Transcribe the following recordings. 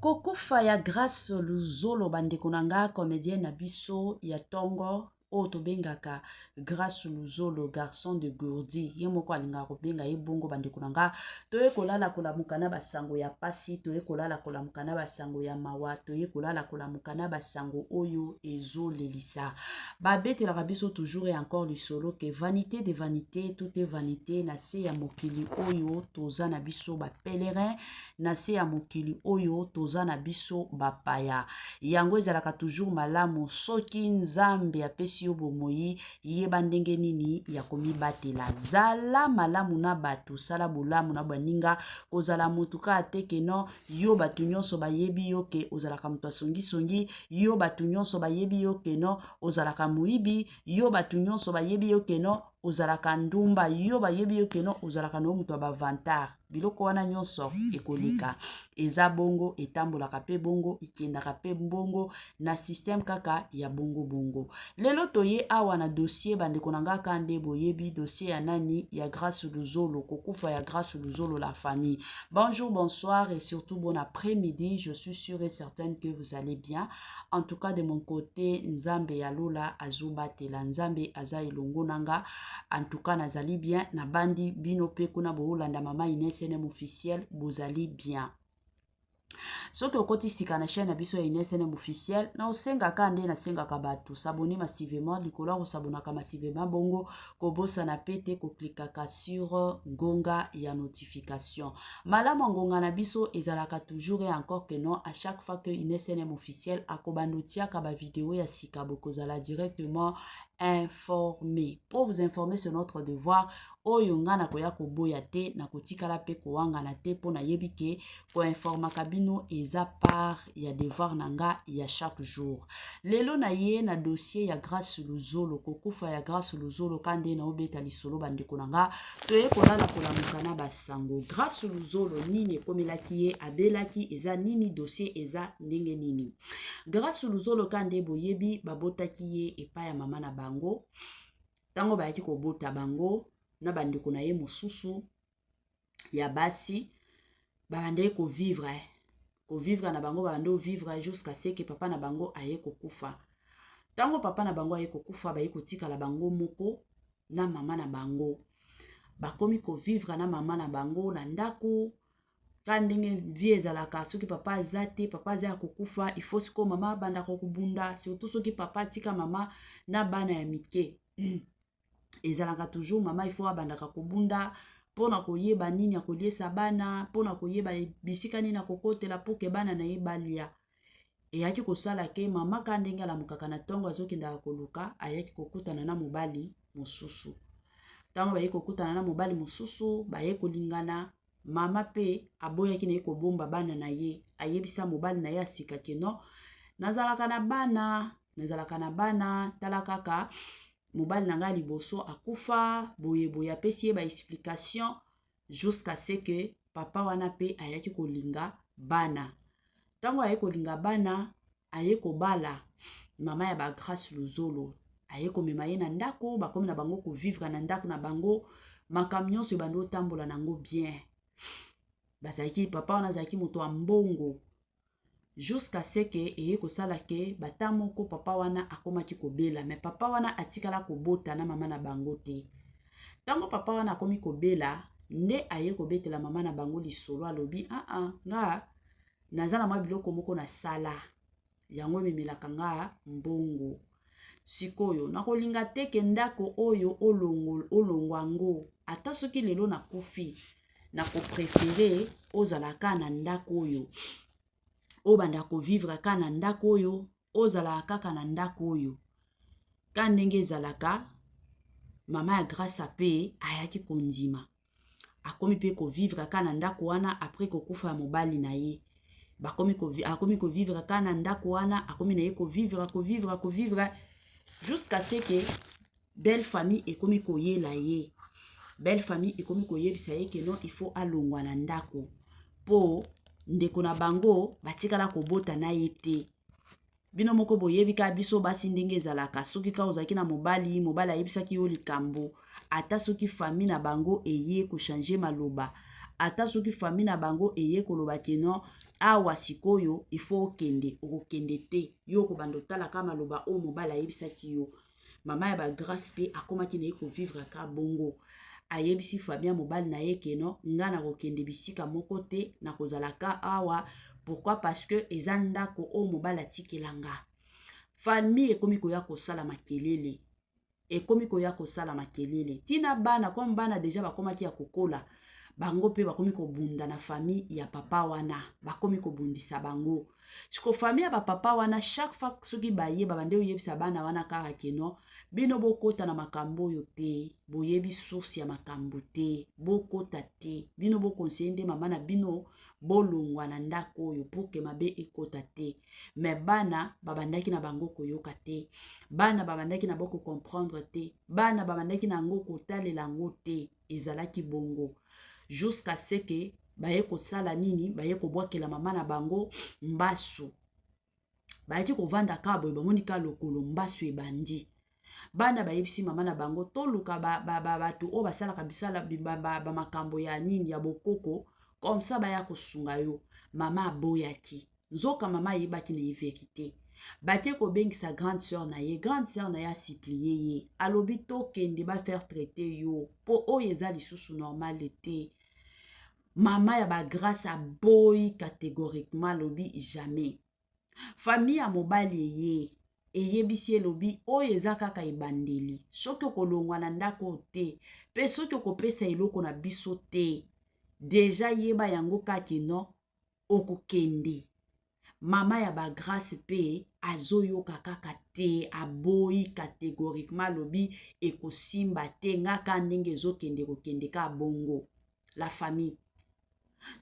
Kokufa ya Grace Luzolo ba ndeko na nga comedienne na biso ya tongo oyo tobengaka Grace Luzolo garçon de Gourdi ye moko alingaka kobenga ye bongo ba ndeko na nga toye kolala kolamuka na basango ya pasi toye kolala kolamuka na basango ya mawa toye kolala kolamuka na basango oyo ezolelisa babetelaka biso toujours et encore lisolo ke vanité de vanité tout est vanité na se ya mokili oyo toza na biso ba pèlerin na se ya mokili oyo toza na biso bapaya. Yango ezalaka toujours malamu soki Nzambe apesi yo bomoyi, yeba ndenge nini ya komibatela. Zala malamu na bato, sala bolamu na baninga, kozala motu kaka te ke non yo bato nyonso bayebi yo ke ozalaka moto ya songisongi, yo bato nyonso bayebi yo ke non ozalaka moyibi, yo bato nyonso bayebi yo ke non ozalaka ndumba, yo bayebi yo ke non ozalaka na yo moto ya ba vantard. Biloko wana nyonso ekoleka, eza bongo, etambolaka pe bongo, ekendaka pe bongo na système kaka ya bongo bongo. Lelo toye awa na dossier bandeko na nga ka nde boyebi dossier ya nani ya Grace Luzolo, kokufa ya Grace Luzolo la famille. Bonjour, bonsoir et surtout bon après-midi. Je suis sûre et certaine que vous allez bien. En tout cas de mon côté, Nzambe ya lola azobatela, Nzambe aza elongo na nga. En tout cas nazali bien, nabandi bino pe kuna boolanda mama Ines NM officiel, bozali bien. Soki okoti sika na chaîne na biso ya Ines NM officiel, na osengaka nde nasengaka bato s'abonner massivement, likolo ya kosabonaka massivement bongo kobosana pe te koklikaka sur ngonga ya notification. Malamu ya ngonga na biso ezalaka toujours et encore que non à chaque fois que Ines NM officiel akobanda otiaka ba video ya sika bokozala directement informé. Pour vous informer c'est notre devoir. Oyo nga nakoya koboya te, nakotikala pe kowangana te mpo nayebi ke koinformaka bino eza part ya devoir na nga ya chaque jour. Lelo na ye na dossier ya Grace Luzolo, kokufa ya Grace Luzolo ka nde naobeta lisolo bandeko na nga, toye kolala kolamuka na basango. Grace Luzolo nini ekomelaki ye, abelaki eza nini, dossier eza ndenge nini. Grace Luzolo ka nde boyebi babotaki ye epai ya mama na bango. Ntango bayaki kobota bango na bandeko na ye mosusu ya basi, babandaki kovivre kovivre na bango, babandi kovivre jusqu'à ce que papa na bango aye kokufa. Ntango papa na bango aye kokufa, baye kotikala bango moko na mama na bango. Bakomi kovivre na mama na bango na ndako. Ka ndenge vie ezalaka, soki papa aza te, papa aza ya kokufa, il faut sikoyo mama abandaka kobunda, surtout soki papa atika mama na bana ya mike. Ezalaka toujours mama il faut abandaka kobunda mpona koyeba nini akoliesa bana, mpona koyeba bisika nini akokotela pour ke bana na ye balia. Eyaki kosala ke mama ka ndenge alamukaka na ntongo azokendaka koluka, ayaki kokutana na mobali mosusu. Ntango baye kokutana na mobali mosusu, baye kolingana. Mama pe aboyaki na ye kobomba bana na ye, ayebisa mobali na ye ya sika ke non, nazalaka na bana, nazalaka na bana, tala kaka mobali na ngai liboso akufa boye boye, apesi ye ba explication jusqu'à ce que papa wana pe ayaki kolinga bana. Ntango aye kolinga bana, aye kobala mama ya ba Grace Luzolo, aye komema ye na ndako, bakomi na bango kovivre na ndako na bango, makambo nyonso ebandi otambola nango bien. Bazalaki, papa wana azalaki moto ya mbongo jusqu'à ce que eye kosala ke bata moko papa wana akomaki kobela, mais papa wana atikala kobota na mama na bango te. Ntango papa wana akomi kobela, nde aye kobetela mama na bango lisolo, alobi ah ah nga naza na mwa biloko moko nasala yango ememelaka nga mbongo. Sikoyo nakolinga te ke ndako oyo olongwa ngo, ata soki lelo nakufi, nakoprefere ozala kaka na ndako oyo, obanda kovivre kaka na ndako oyo, ozalaka kaka na ndako oyo. Ka ndenge ezalaka, mama ya Grace pe ayaki kondima, akomi pe kovivre kaka na ndako wana après kokufa ya mobali na ye. Bakomi akomi kovivre kaka na ndako wana, akomi na ye kovivre kovivre kovivre jusqu'à ce que belle famille ekomi koyela ye. Belle famille ekomi koyebisa ye ke non, il faut alongwa na ndako po ndeko na bango batikala kobota na ye te. Bino moko boyebi kaka biso basi ndenge ezalaka, soki kaka ozalaki na mobali, mobali ayebisaki yo likambo, ata soki famille na bango eye kochanger maloba, Ata soki famille na bango eye koloba ke non, awa sikoyo il faut okende, okokende te. Yo okobanda otala kaka maloba oyo mobali ayebisaki yo. Mama ya bagrace mpe akomaki na ye kovivre ka bongo. Ayebisi famille ya mobali na ye ke non, nga nakokende bisika moko te, nakozala ka awa. Pourquoi? Parce que eza ndako oyo mobali atikela nga. Famille ekomi koya kosala makelele, ekomi koya kosala makelele ntina bana. Comme bana déjà bakomaki ya kokola, bango mpe bakomi kobunda na famille ya papa wana, bakomi kobundisa bango. Siko famille ya bapapa wana, chaque fois soki baye, babande oyebisa bana wana kaka ke non, bino bokota na makambo oyo te, boyebi source ya makambo te, bokota te. Bino boconseiller nde mama na bino bolongwa na ndako oyo pour ke mabe ekota te. Mais bana babandaki na bango koyoka te, bana babandaki na bango kocomprendre te, bana babandaki na yango kotalela yango te. Ezalaki bongo jusqu'à ce que baye kosala nini? Baye kobwakela mama na bango mbasu. Bayaki kovanda kaka boye, bamoni ka lokolo mbasu ebandi. Bana bayebisi mama na bango: toluka bato oyo basalaka bisala bamakambo ya nini, ya bokoko, comme ça baya kosunga yo. Mama aboyaki. Nzoka mama ayebaki na ye vérité. Batie kobengisa grande sœur na ye. Grande sœur na ye asupplier ye, alobi: tokende bafaire traiter yo, mpo oyo eza lisusu normal te. Mama ya bagrace aboyi catégoriquement, alobi jamais. Famille ya mobali eye, eyebisi, elobi: oyo eza kaka ebandeli. Soki okolongwa na ndako te, mpe soki okopesa eloko na biso te, déjà yeba yango kaka non, okokende. Mama ya bagrace mpe azoyoka kaka te, aboyi catégoriquement, alobi ekosimba te, nga ka ndenge ezokende, kokende ka bongo. La famille,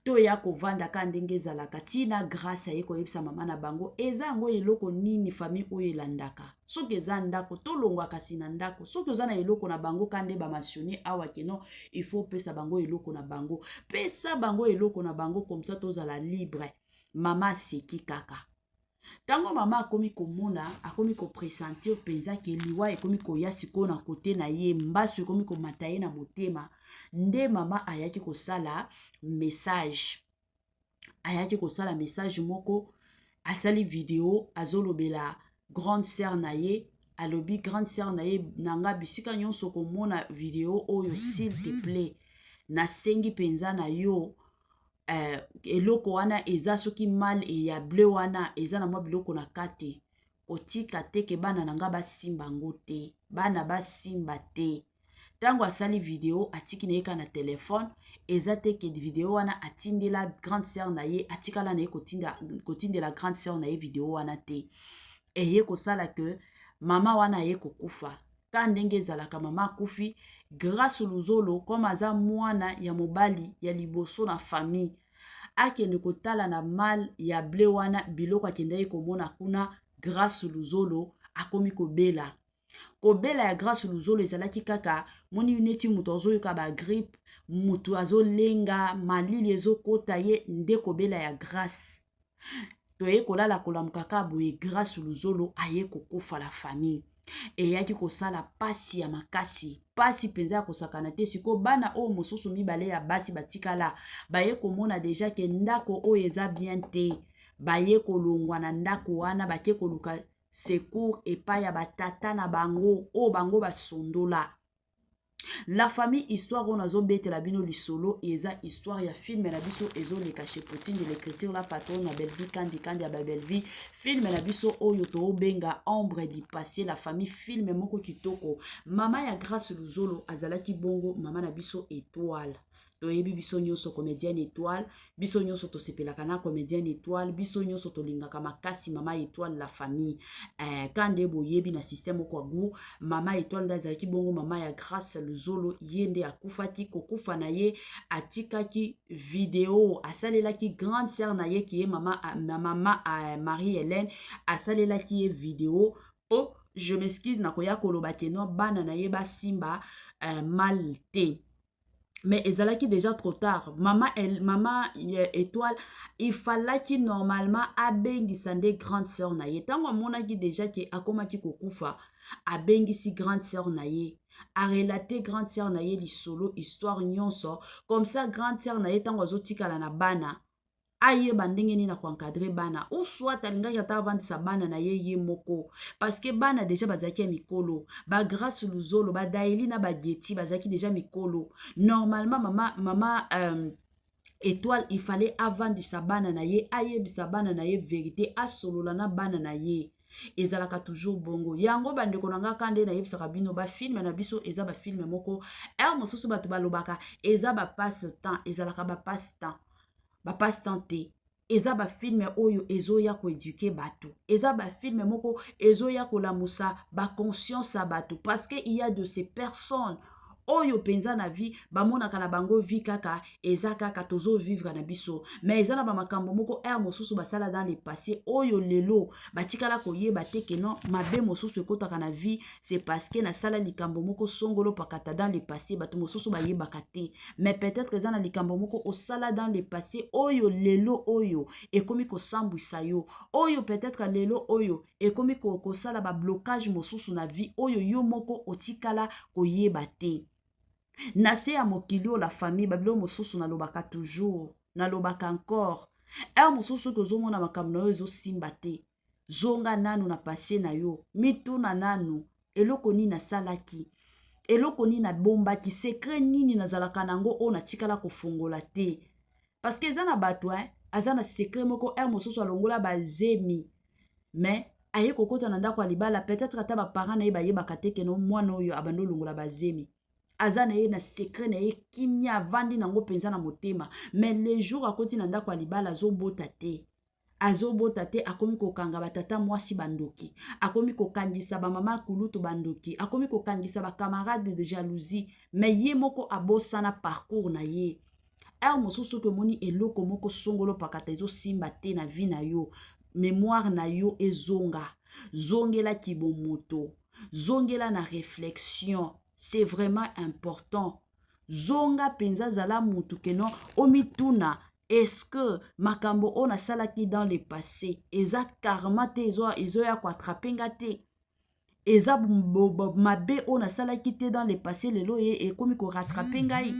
toya kovanda ka ndenge ezalaka. Ntina Grâce aye koyebisa mama na bango: eza yango eloko nini famille oyo elandaka? Soki eza ndako, tolongwa kasi na ndako. Soki oza na eloko na bango, ka nde bamentionner awa ke non, il faut opesa bango eloko na bango, pesa bango eloko na bango, comme ça tozala libre. Mama aseki kaka. Ntango mama akomi komona, akomi kopressentir mpenza ke liwa ekomi koya sikoyo na kote na ye, mbasu ekomi komata ye na motema, nde mama ayaki kosala message. Ayaki kosala message moko, asali video, azolobela grande sœur na ye. Alobi: grande sœur na ye na nga, bisika nyonso komona video oyo, s'il te plaît, nasengi mpenza na yo, eloko wana eza soki malle ya bleu wana, eza na mwa biloko na kati, kotika te ke bana na nga basimba yango te, bana basimba te. Ntango asali video, atiki na ye kaka na telefone. Eza te ke video wana atindela grande sœur na ye, atikala na ye kotindela grande sœur na ye video wana te. Eye kosala ke mama wana aye kokufa ka ndenge ezalaka. Mama akufi. Grâce Luzolo, comme aza mwana ya mobali ya liboso na famille, akende kotala na malle ya bleu wana biloko. Akendaki komona kuna, Grâce Luzolo akomi kobela. Kobela ya Grâce Luzolo ezalaki kaka moni neti moto azoyoka bagrippe, moto azolenga, malili ezokota ye. Nde kobela ya Grâce. Toye kolala, kolamuka kaka boye, Grâce Luzolo aye kokufa. La famille, eyaki kosala pasi ya makasi, pasi mpenza ya kosakana te. Sikoyo bana oyo mosusu mibale ya basi batikala, baye komona déjà ke ndako oyo eza bien te. Baye kolongwa na ndako wana, bake koluka secours epai ya batata na bango oyo bango basondola. La famille, histoire oyo nazobetela bino lisolo eza histoire ya film na biso ezoleka chez Poutine de l'écriture, la patronne na Bellevie Kandi Kandi ya Babellevie. Film na biso oyo toobenga Ombre du passé. La famille, film moko kitoko. Mama ya Grâce Luzolo azalaki bongo mama na biso Étoile. Toyebi biso nyonso comédienne Étoile, biso nyonso tosepelaka na comédienne Étoile, biso nyonso tolingaka makasi mama Étoile. La famille, ka nde boyebi na système moko ya goût. Mama Étoile nde azalaki bongo mama ya Grâce Luzolo. Ye nde akufaki. Kokufa na ye, atikaki video, asalelaki grande sœur na ye, ki ye mama Marie Hélène, asalelaki ye video po, je m'excuse, nakoya koloba ke non, bana na ye basimba malle te. Mais ezalaki déjà trop tard. Mama Étoile, il fallaki normalement abengisa nde grande sœur na ye ntango amonaki déjà ke akomaki kokufa. Abengisi grande sœur na ye, arelater grande sœur na ye lisolo, histoire nyonso. Comme ça grande sœur na ye, ntango azotikala na bana, ayeba ndenge nini na koencadrer bana, ou soit alingaki ata avandisa bana na ye ye moko, parce que bana déjà bazalaki ya mikolo. Bagrâce Luzolo, badaeli na bageti bazalaki déjà mikolo. Normalement mama Étoile, il fallait avandisa bana na ye, ayebisa bana na ye vérité, asolola na bana na ye. Ezalaka toujours bongo. Yango, bandeko na nga, ka nde nayebisaka bino, bafilm na biso eza bafilm moko. Heure mosusu bato balobaka eza bapasse temps. Ezalaka bapasse temps, bapasse temps te. Eza bafilm oyo ezoya koéduquer bato, eza bafilm moko ezoya kolamusa baconscience ya bato, parce que il y a de ces personnes oyo mpenza na vie bamonaka na bango vie kaka eza kaka tozovivre na biso, mais eza na bamakambo moko heure mosusu basala dans le passé oyo lelo batikala koyeba te que non, mabe mosusu ekɔtaka na vie, c'est parce que nasala likambo moko songolo pakata dans le passé. Bato mosusu bayebaka te, mais peut-être eza na likambo moko osala dans le passé oyo lelo oyo ekomi kosambwisa yo, oyo peut-être lelo oyo ekomi kosala bablocage mosusu na vie oyo yo moko otikala koyeba te. Na se ya mokili oyo, la famille, babiloko mosusu nalobaka toujours, nalobaka encore, heure mosusu soki ozomona makambo na yo ezosimba te, zonga nanu na passé na yo, mituna nanu: eloko nini nasalaki? Eloko nini nabombaki? Secret nini nazalaka nango oyo natikala kofongola te? Parce que eza na bato, hein, aza na secret moko. Heure mosusu alongola bazemi, mais aye kokɔta na ndako ya libala, peut-être ata baparent na ye bayebaka te que non, mwana oyo abandi olongola bazemi. Aza na ye na secret na ye, kimia, avandi nango mpenza na motema. Mais le jour akoti na ndako ya libala, azobota te, azobota te. Akomi kokanga batata mwasi bandoki, akomi kokangisa bamama kulutu bandoki, akomi kokangisa bacamarade de jalousie, mais ye moko abosana parcours na ye. Heure mosusu soki omoni eloko moko songolo pakata ezosimba te na vie na yo, mémoire na yo ezonga, zongelaki bomoto, zongela na réflexion, c'est vraiment important. Zonga mpenza, zala mutu que non, omituna: est-ce que makambo oyo nasalaki dans le passé eza karma te, ezoya koattraper nga te? Eza mabe oyo nasalaki te dans le passé, lelo ye ekomi korattraper ngai?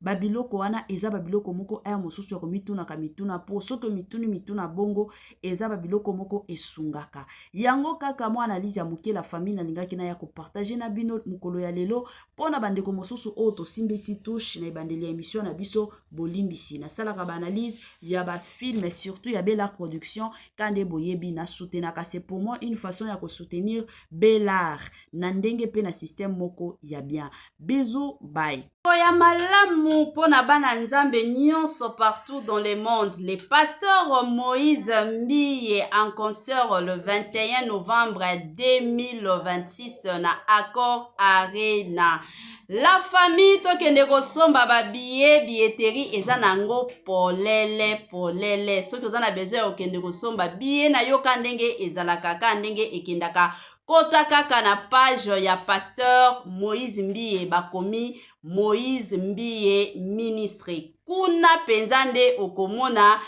Babiloko wana eza babiloko moko heure mosusu ya komitunaka mituna, mpo soki omituni mituna bongo, eza babiloko moko esungaka. Yango kaka mwa analyse ya moke, la famille, nalingaki naya kopartager na bino mokolo ya lelo. Mpo na bandeko mosusu oyo tosimbisi touche na ebandeli ya émission na biso, bolimbisi. Nasalaka baanalyse ya bafilm, surtout ya Belart Production. Ka nde boyebi, nasoutenaka, c'est pour moi une façon ya kosoutenir Belart na ndenge mpe na système moko ya bien. Bisous, bye. Ya malamu mpo na bana Nzambe nyonso partout dans le monde: le pasteur Moïse Mbiye en concert le 21 novembre 2026 na Accor Arena. La famille, tokende kosomba babillet. Billetterie eza nango polele polele. Soki oza na besoin ya kokende kosomba billet na yo, ka ndenge ezalaka, ka ndenge ekendaka, kota kaka na page ya pasteur Moïse Mbiye, bakomi Moïse Mbiye Ministre. Kuna mpenza nde okomona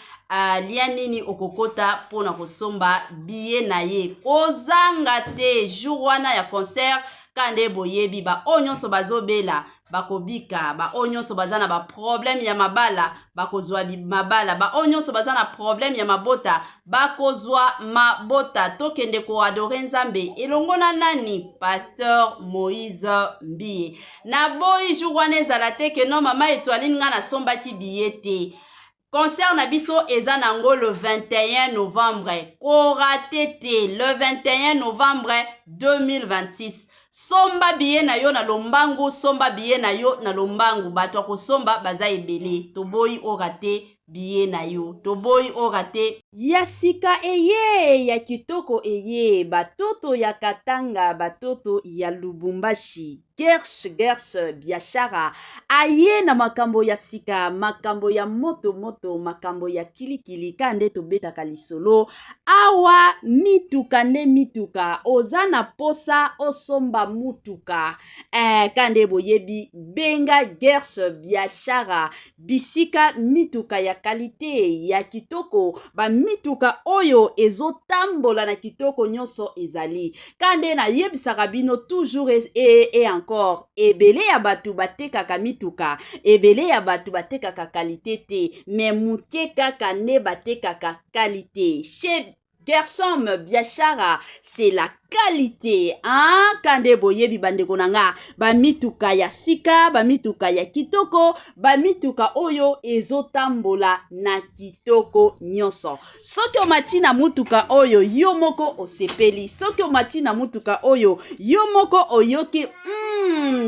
lien nini okokota mpona kosomba billet na ye. Kozanga te jour wana ya concert. Ka nde boyebi, baoyo nyonso bazobela bakobika, baoyo nyonso baza na baproblème ya mabala bakozwa mabala, baoyo nyonso baza na problème ya mabota bakozwa mabota. Tokende koadorer Nzambe elongo na nani? Pasteur Moïse Mbiye. Naboyi jour wana ezala te que non, mama Etoiline, nga nasombaki billet te. Concert na biso eza nango le 21 novembre. Korater te le 21 novembre 2026. Somba billet na yo na lombangu, somba billet na yo na lombangu. Bato ya kosomba baza ebele. Toboyi orater billet na yo, toboyi orater. Ya sika eye, ya kitoko eye, batoto ya Katanga, batoto ya Lubumbashi, Gersh Gersh Biashara aye na makambo ya sika, makambo ya moto moto, makambo ya kilikili. Ka nde tobetaka lisolo awa, mituka nde mituka. Oza na posa osomba mutuka, ka nde boyebi, benga Gersh Biashara, bisika mituka ya qualité, ya kitoko, bamituka. Bamituka oyo ezotambola na kitoko nyonso ezali ka nde nayebisaka bino toujours et encore, ebele ya bato batekaka mituka, ebele ya bato batekaka qualité te, mais moke kaka nde batekaka qualité. Chez Gersom Biashara, c'est la qualité, hein? Ka nde boyebi, bandeko na nga, bamituka ya sika, bamituka ya kitoko, bamituka oyo ezotambola na kitoko nyonso. Soki omati na mutuka oyo, yo moko osepeli. Soki omati na mutuka oyo, yo moko oyoki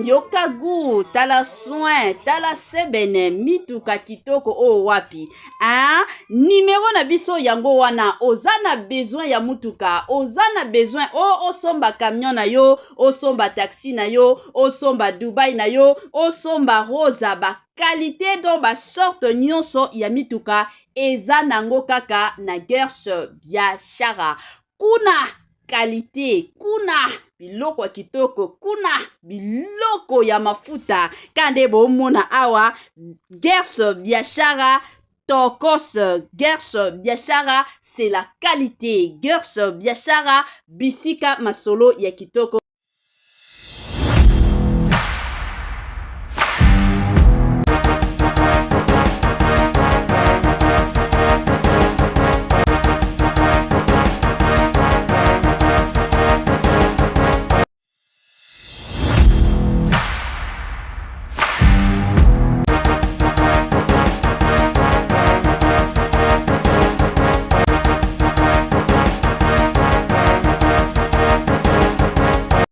yoka gu, tala soin, tala sebene, mituka kitoko oyo wapi, hein? Nimero na biso yango wana. Oza na besoin ya mutuka, oza na besoin o osomba camion na yo, osomba taxi na yo, osomba Dubai na yo, osomba Rosa, baqualité, donc basorte nyonso ya mituka eza nango kaka na Gerse Biashara. Kuna qualité, kuna biloko ya kitoko, kuna biloko ya mafuta. Ka nde bomona awa, Gerse Biashara tokos. Gerse Biashara, c'est la qualité. Gerse Biashara, bisika masolo ya kitoko.